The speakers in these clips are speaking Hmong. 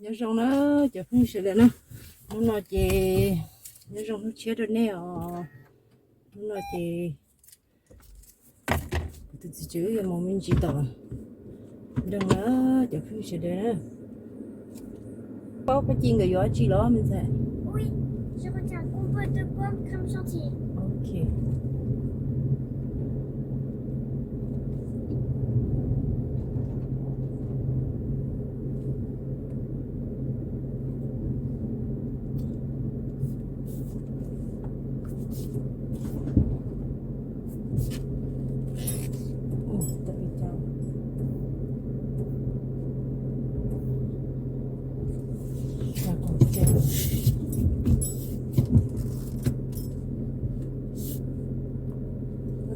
Nyob zoo na cov phooj ywg sawv daws na, hnub no ces nyob zoo hnub tshiab rau nej os. Hnub no ces kuv tus txiv tsev wb yuav mus me ntsis tom nroog na cov phooj ywg sawv daws na. Paub Paj Ci nkawd yuav dab tsi los me ntxhais?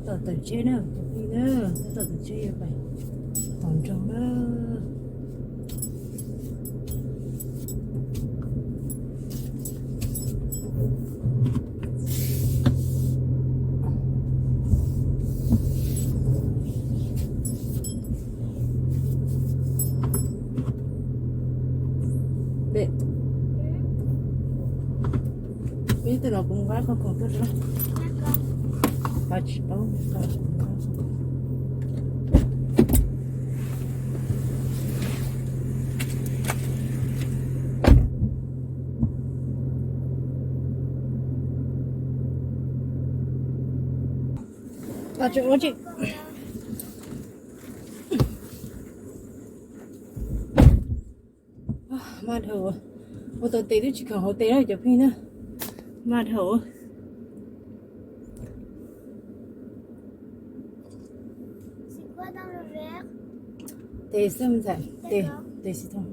Tab tom tawm tsheb na, tab tom tawm tsheb yuav pais tom nroog na. Ib tug los kuv nqa qhov khoom tuaj rau. Pab tsis paub. Maj dhau, ua tau tes twb tsis khoom hauv tes na cov phooj na. Maj dhau. Tes xwb ntxhais, tes, tes citron.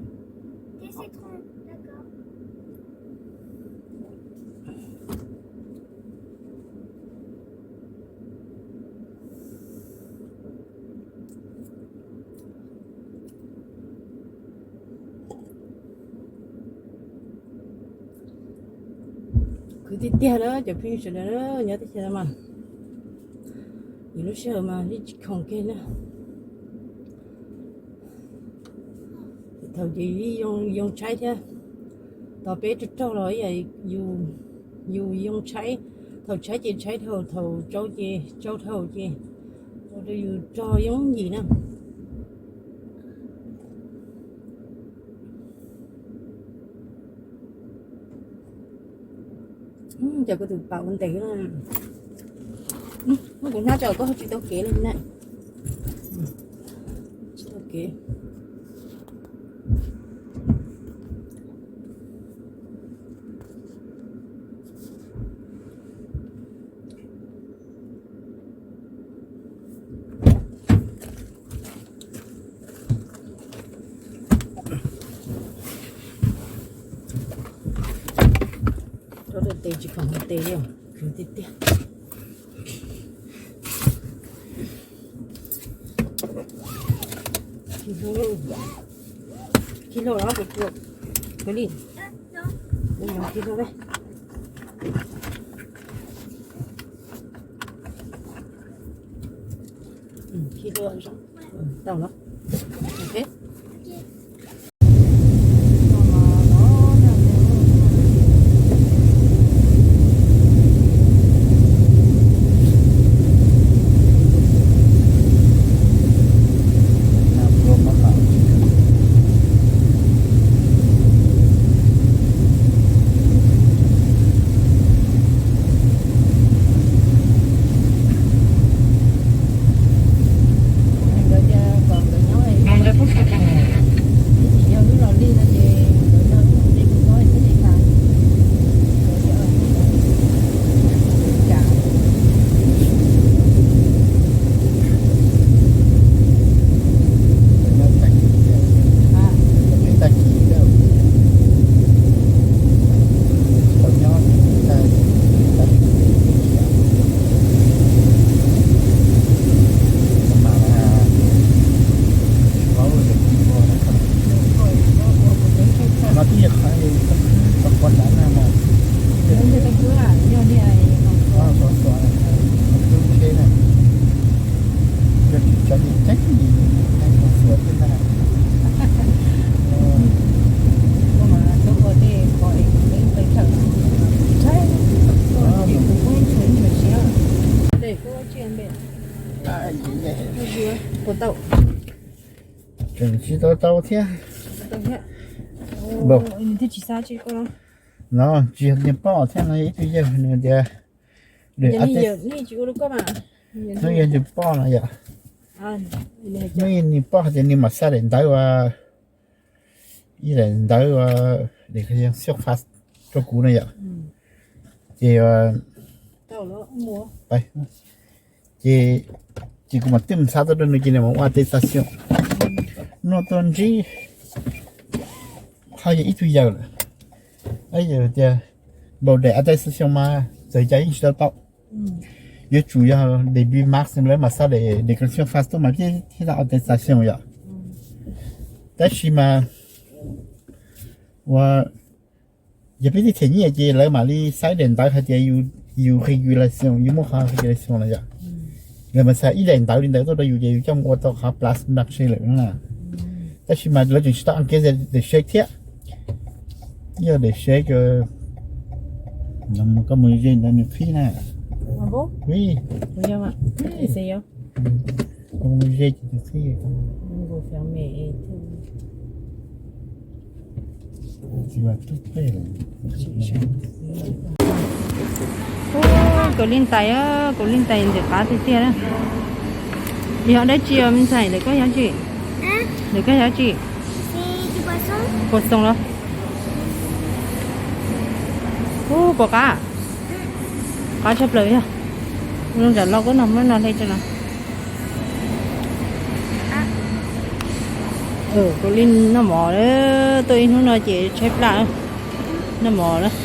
Khwv tiag tiag na cov phooj ywg sawv daws na, nyob teb chaws no mas yus lub sij hawm mas yeej tsis khoom kiag na. Thaum ces yoo tshaib thiab, tos peb raug raug los ib yam yus yoo tshaib, thaum tshaib ces tshaib dhau, thaum tsau ces tsau dhau ces ua rau yus rog yoo yim na. Cas kuv tus pam ua ntev, muab kuv hnab tso koj tsis tau kev li na. Tsis tau kev. Rau tes tsis khoom tes li, khwv tiag tiag. Khi hlo los kuv, kuv li, khi hlo. Khi hlo zoo, tau los. Ok. Nkawd tias kom nkawd Tseem tsis tau tau thiab. No tsis yog niag poj thiab no, ib tug yawg nws tias, hnub yog nws poj no yom. Hnub yog nws poj hais tias nws mam xa daim ntawv, ib daim ntawv declaración FAST rau kuv no yom. Ces ces, ces kuv mam twb xa tuaj rau nws ces nws mam ua attestation. No tuaj ntsib, ho yog ib tug yawg lawm, yawg tias npaum daim attestation mas txawm cas yeej tsis tau tau, yuav tsum yog debut mars lawv mam xa daim declaración FAST tuaj mas thiaj tau attestation yom. Tab sis mas ua, yog peb twb them nyiaj ces lawv mam li xa daim ntawv hais tias yus regulation, yus muaj qhov regulation no yom. Lawv mam xa ib daim ntawv li ntawd tuaj rau yus ces yus coj mus ua tau qhov plus marché lawm na. Tab sis mas lawv tseem tsis tau anke daim shake thiab. Yog daim shake, koj mus ze ntawd nws qhib na. Ui, koj mus ze ces nws qhib. Kaus lij ntais, kaus lij ntais ntxim qab tiag tiag na. Yog dab tsi os me ntxhais, ntawm koj yog tsi? Ntawm koj yog tsi? Puas xoom los? Ub, puas qab? Qab tshaj plaws yog. Zoo tsam no kuv noj, muab noj hle tso no. Kaus lij noj mov lawm, tuaj ib hnub no ces tshaib plab, noj mov lawm.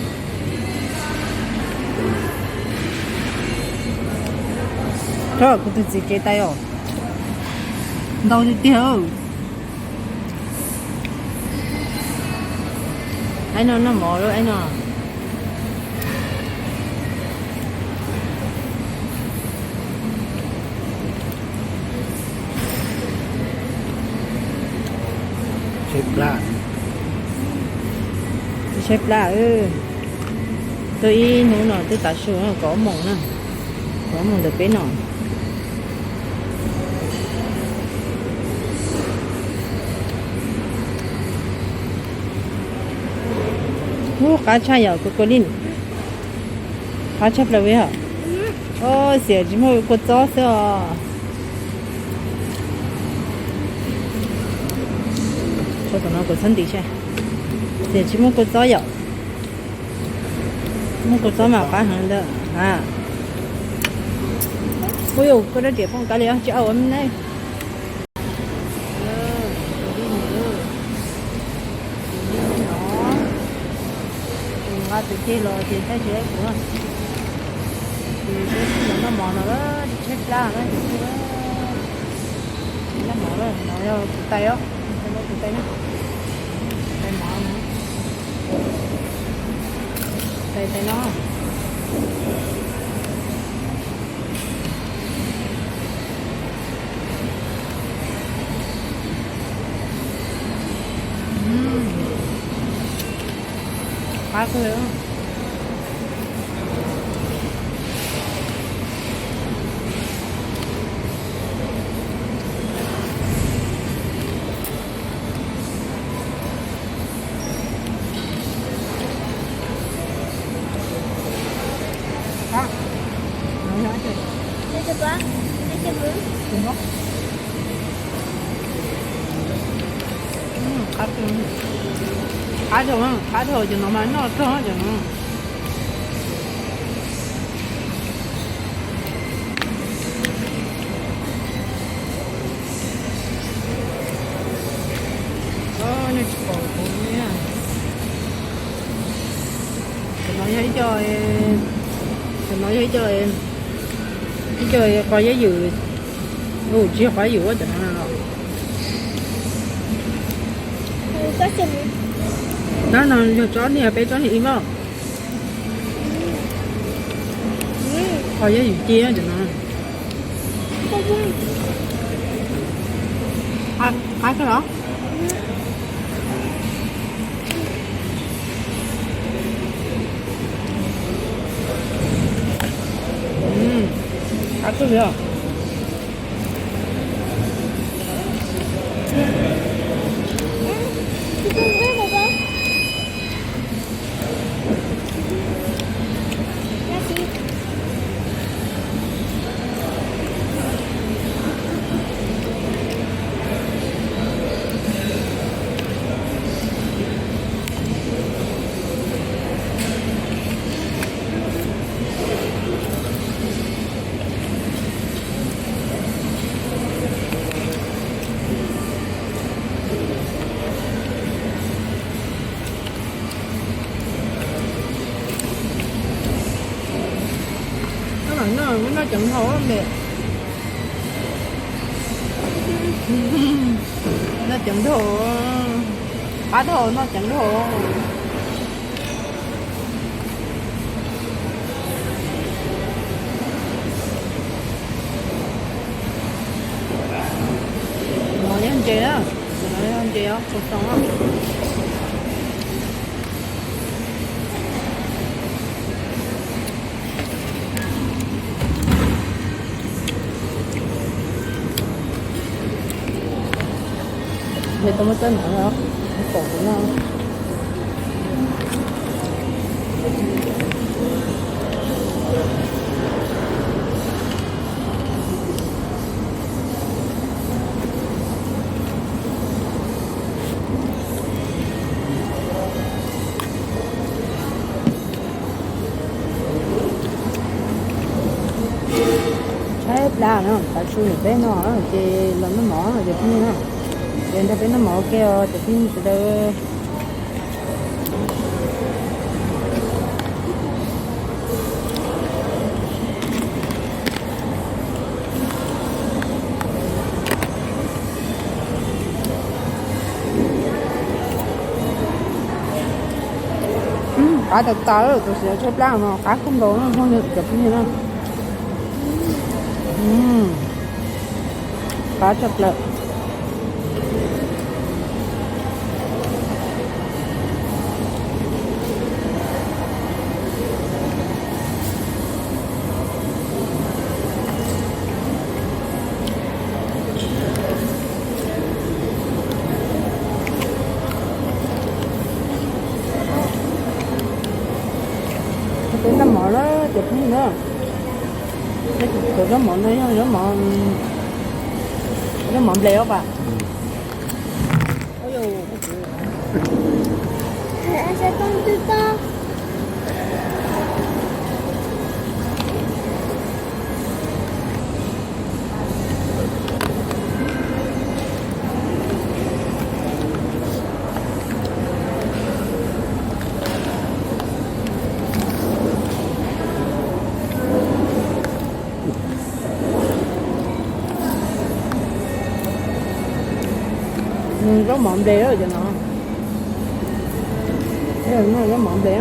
Rau kuv tus txiv kev tais os, ntau tiag tiag. Aib no noj mov lawm aib no. Tshaib plab, tshaib plab. Tuaj ib hnub no twb tav su kaum ob moos na, kaum ob moos ntawm peb no. Ub, qab tshaj yom, kaus lij, qab tshaj plaws yom. Xiam tsis muaj kua txob xwb os. Tso tom no kuv txhob ntim saib. Xiam tsis muaj kua txob yom. Muaj kua txob mas qab heev ntawd a. Ub, koj rab riam poob kab li tsis au me ne. Nqa tus ceg los ces saib tsis laib kuv. Ces peb los noj mov no, tshaib plab na, tsis noj mov na, no yog tus tais os, tus tais na, tais mov no, tais tais no. Qab kawg. Qab dhau, qab dhau cov no mas noj kawg cov no. Nej tsis pom kuv, cov no yog ib co, cov no yog ib co, ib co qos yab ywm, tsis yog qos yab ywm ua cov no los. Tsob no yog tsob niag peb tsob niag ib moj. Qos yab ywm ci cov no. Qab kawg los? Qab kawg li os. Noj, noj, noj ceev dhau me. Noj ceev dhau, pab dhau noj ceev dhau. No yog ntses na, no yog ntses os, kua xoo. Nws tau muab txawb ntawd los, pom kuv no. Tshaib plab no, tav su ntawm peb no ces los noj mov cov phooj ywg na. Ces nrog peb noj mov ua ke os cov phooj ywg sawv daws. Qab tas tas, tus siav tshaib plab no qab kawg nkaus no cov phooj ywg na. Qab tshaj plaws. Peb noj mov na cov phooj ywg na. Cov zaub mov no yog zaub mov, zaub mov nplej os pas. Zaub mov nplej cov no. Zaub mov nplej.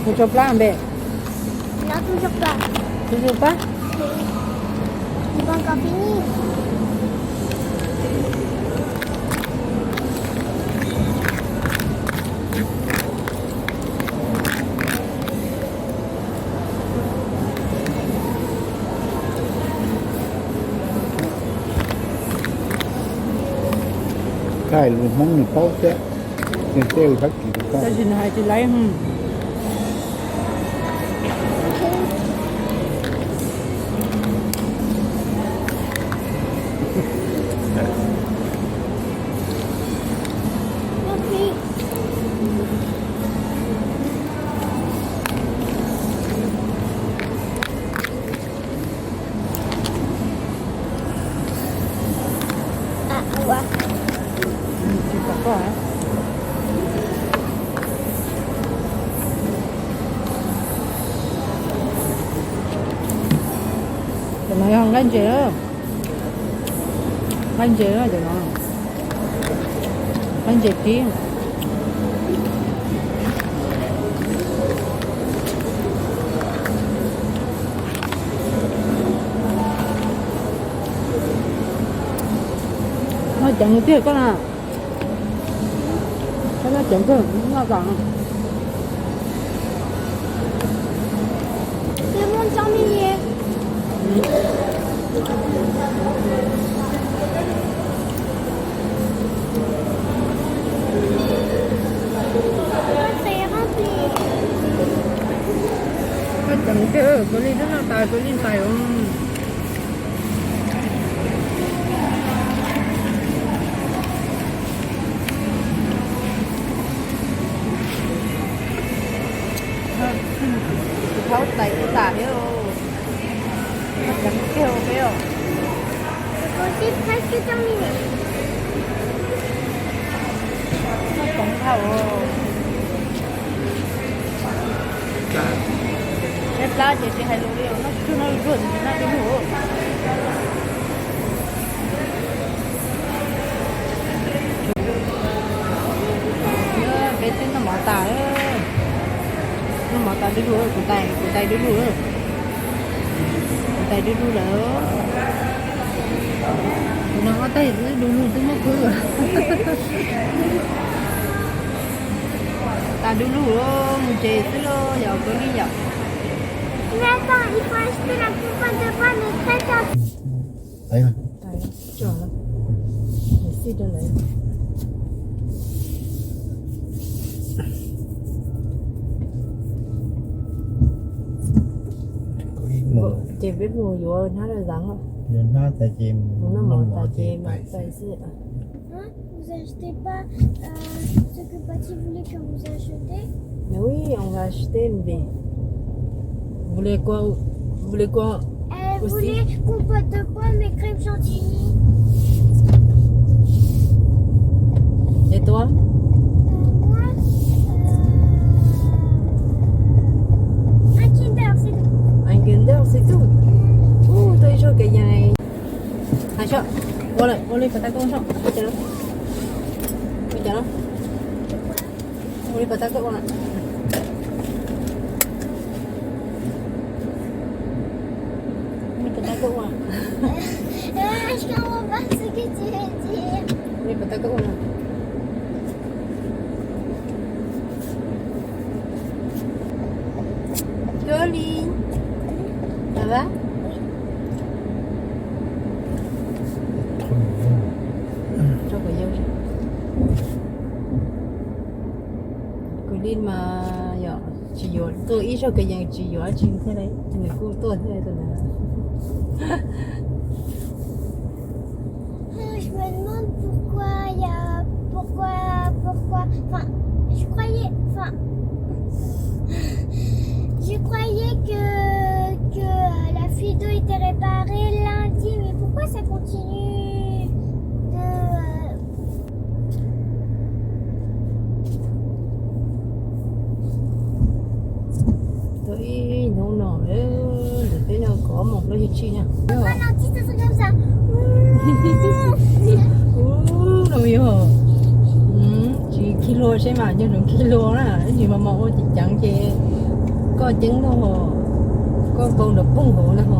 Tus tso plab npe? Tus tso plab. Thaij lus Hmoob nws paub thiab, tej lus Fab Kis tab sis nws hais tsis laib. Cov no yog nqaij ntses, nqaij ntses cov no. Ntses kib. Noj ceev tiag koj na. Koj noj ceev kawg, noj tas. Koj ceev tiag, kuv li twb noj tas, kuv li ntais os. Thaub tais kuv tas thiab. Noj ceev tiag peb os. Noj ceev dhau. Noj plab ces tsis hais lus li os, noj tsuag noj zuag tsis noj dib lug. Peb twb noj mov tas, noj mov tas dib lug, kuv tais, kuv tais dib lug, kuv tais dib lug lawm. Kuv no ob tais xwb dib lug twb muab khwb. Tas dib lug mus tsev xwb lauj, yog koj li yom. Ces peb mus yuav hnab rau zav, yuav hnab tas ces mus noj mov tas ces mam pais xwb. Hein, vous achetez pas, euh, ce que Patty voulait que vous achetiez ? Mais oui, on va acheter une baie. Vous voulez quoi, vous voulez quoi ? Elle voulait qu'on botte de pomme et crème chantilly. Et toi ? Euh, moi, euh, un Kinder, c'est tout. Un Kinder, c'est tout. Uu, tau ib zaug kev yees. Hais soj, ua lawm, ua li pas tas koj soj, ua cas na? Ua cas na? Ua li pas tas koj ua na. Ua li pas tas koj ua. Ua li pas tas koj ua na. Koj li, tas va. Kuv li mas yog tsis yuav, tuaj ib zaug kev yees tsis yuav dab tsi thiab, nws kuj tuaj thiab tus ntawd. Je me demande pourquoi il y a, pourquoi, pourquoi, enfin, je croyais, enfin, je croyais que, que, euh, la Fido était réparée lundi, mais pourquoi ça continue de, euh, Tau ib hnub no, ntawm peb no kaum ob moos plaub caug tsib na. Ub, no yog tsis khi hlua seb mas nyob zoo khi hlua na, ib ntsis mas mas ua ceev ceev ces koj ceeb no, koj npau nrov poog hauv na ho.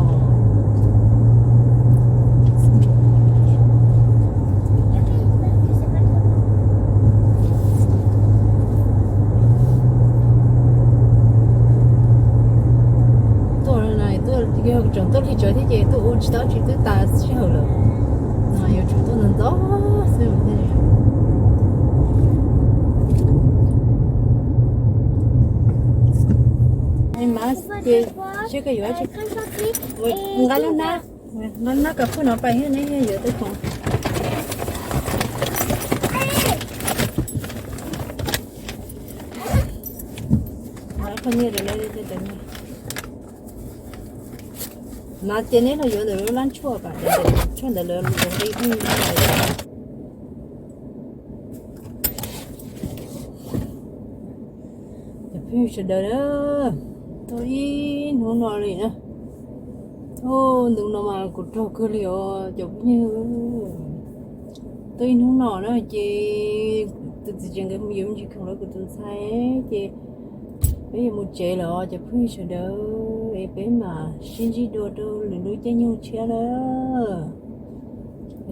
Tuaj na, tuaj yog tseem tuaj lig tsawv thiab ces tuaj ua tsis tau tsis twb tas sij hawm lawm. No yuav tsum tuaj ntxov ntxov xwb thiaj. Mas ces seb koj yuav nqa lub hnab, nqa lub hnab kas fwj no pais thiab neb yuav tej khoom. Mas ces neb los yuav ntawm lub lab tshuaj kom tshuaj ntawd lawv zoo li pheej. Cov phooj ywg sawv daws na, tuaj ib hnub no li na. Ub, ntu no mas kuv raug kawg li os cov phooj ywg. Tuaj ib hnub no na ces Kuv txiv tsev nkawd yuav me ntsis khoom rau kuv tus ntxhais ces peb yuav mus tsev lawm cov phooj ywg sawv daws, es peb mam sib ntsib dua rau lwm lub caij nyoog tshiab na.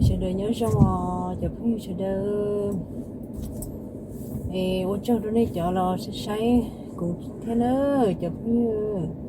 Sawv daws nyob zoo os cov phooj ywg sawv daws. Es ua tsaug rau nej cov los saib kuv thiab na cov phooj ywg.